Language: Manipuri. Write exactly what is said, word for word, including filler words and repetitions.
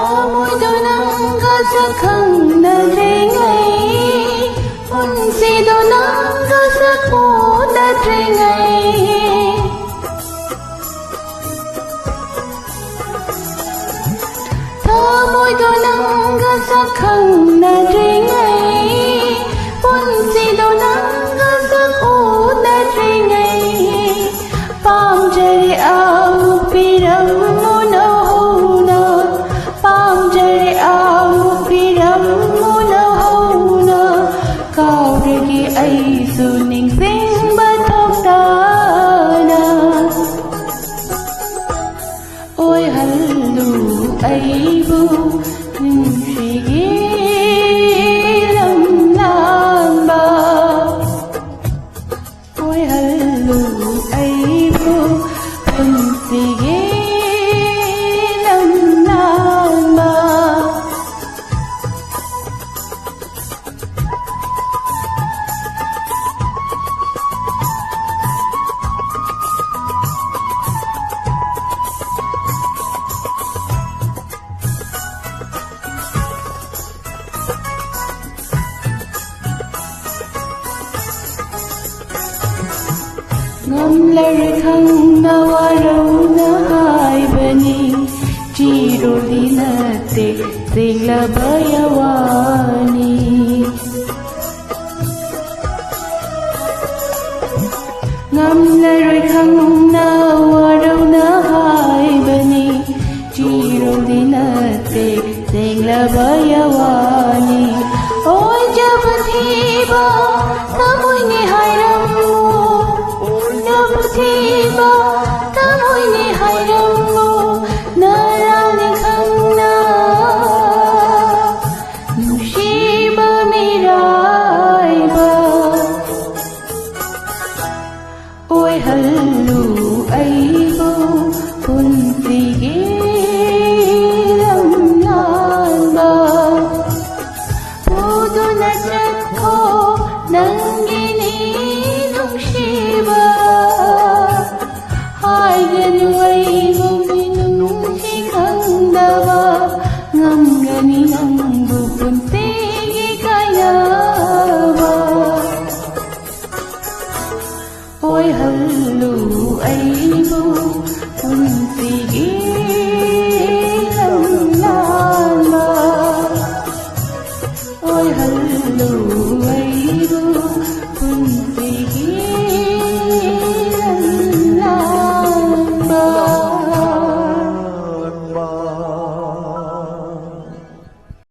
ꯊꯃꯣꯏꯗꯣ ꯅꯪꯒ ꯁꯛꯈꯪꯅꯗ꯭ꯔꯤꯉꯩ, ꯄꯨꯟꯁꯤꯗꯣ ꯅꯪꯒ ꯁꯛꯎꯅꯗ꯭ꯔꯤꯉꯩ, ꯊꯃꯣꯏꯗꯣ ꯅꯪꯒ ꯁꯛꯈꯪꯅꯗ꯭ꯔꯤꯉꯩ, ꯄꯨꯟꯁꯤꯗꯣ ꯅꯪꯒ ꯁꯛꯎꯅꯗ꯭ꯔꯤꯉꯩ, ꯄꯥꯝꯖꯔꯦ ꯑꯃꯨꯛ ꯄꯤꯔꯝꯃꯨ ꯅꯧꯍꯧꯅ, ꯄꯥꯝꯖꯔꯦ ꯑꯃꯨꯛ ꯄꯤꯔꯝꯃꯨ ꯅꯧꯍꯧꯅ, ꯀꯥꯎꯔꯒꯦ ꯑꯩꯁꯨ ꯅꯤꯡꯁꯤꯡꯕ ꯊꯣꯛꯇꯅ꯫ ꯑꯣꯏꯍꯜꯂꯨ ꯑꯩꯕꯨ ꯅꯨꯡꯁꯤꯒꯤ ꯂꯝꯂꯥꯟꯕ, ꯑꯣꯏꯍꯜꯂꯨ ꯑꯩꯕꯨ ꯄꯨꯟꯁꯤꯒꯤ ꯂꯝꯂꯥꯟꯕ꯫ ꯉꯝꯂꯔꯣꯏ ꯈꯪꯅ ꯋꯥꯔꯧꯅ ꯍꯥꯏꯕꯅꯤ, ꯆꯤꯔꯨꯗꯤ ꯅꯠꯇꯦ ꯆꯤꯡꯂꯕ ꯌꯥꯋꯥꯅꯤ꯫ ꯉꯝꯂꯔꯣꯏ ꯈꯪꯅ ꯋꯥꯔꯧꯅ ꯍꯥꯏꯕꯅꯤ, ꯆꯤꯔꯨꯗꯤ ꯅꯠꯇꯦ ꯆꯤꯡꯂꯕ ꯌꯥꯋꯥꯅꯤ꯫ ꯑꯣꯏꯖꯕ ꯊꯤꯕ ꯊꯃꯣꯏꯅꯤ ꯍꯥꯏꯔꯝꯃꯨ, ꯑꯣꯏꯖꯕ ꯊꯤꯕ ꯊꯃꯣꯏꯅꯤ ꯍꯥꯏꯔꯝꯃꯨ, ꯅꯔꯥꯜꯅꯤ ꯈꯪꯅ ꯅꯨꯡꯁꯤꯕ ꯃꯤꯔꯥꯏꯕ ꯑꯣꯏꯍꯜꯂꯨ ꯑꯩ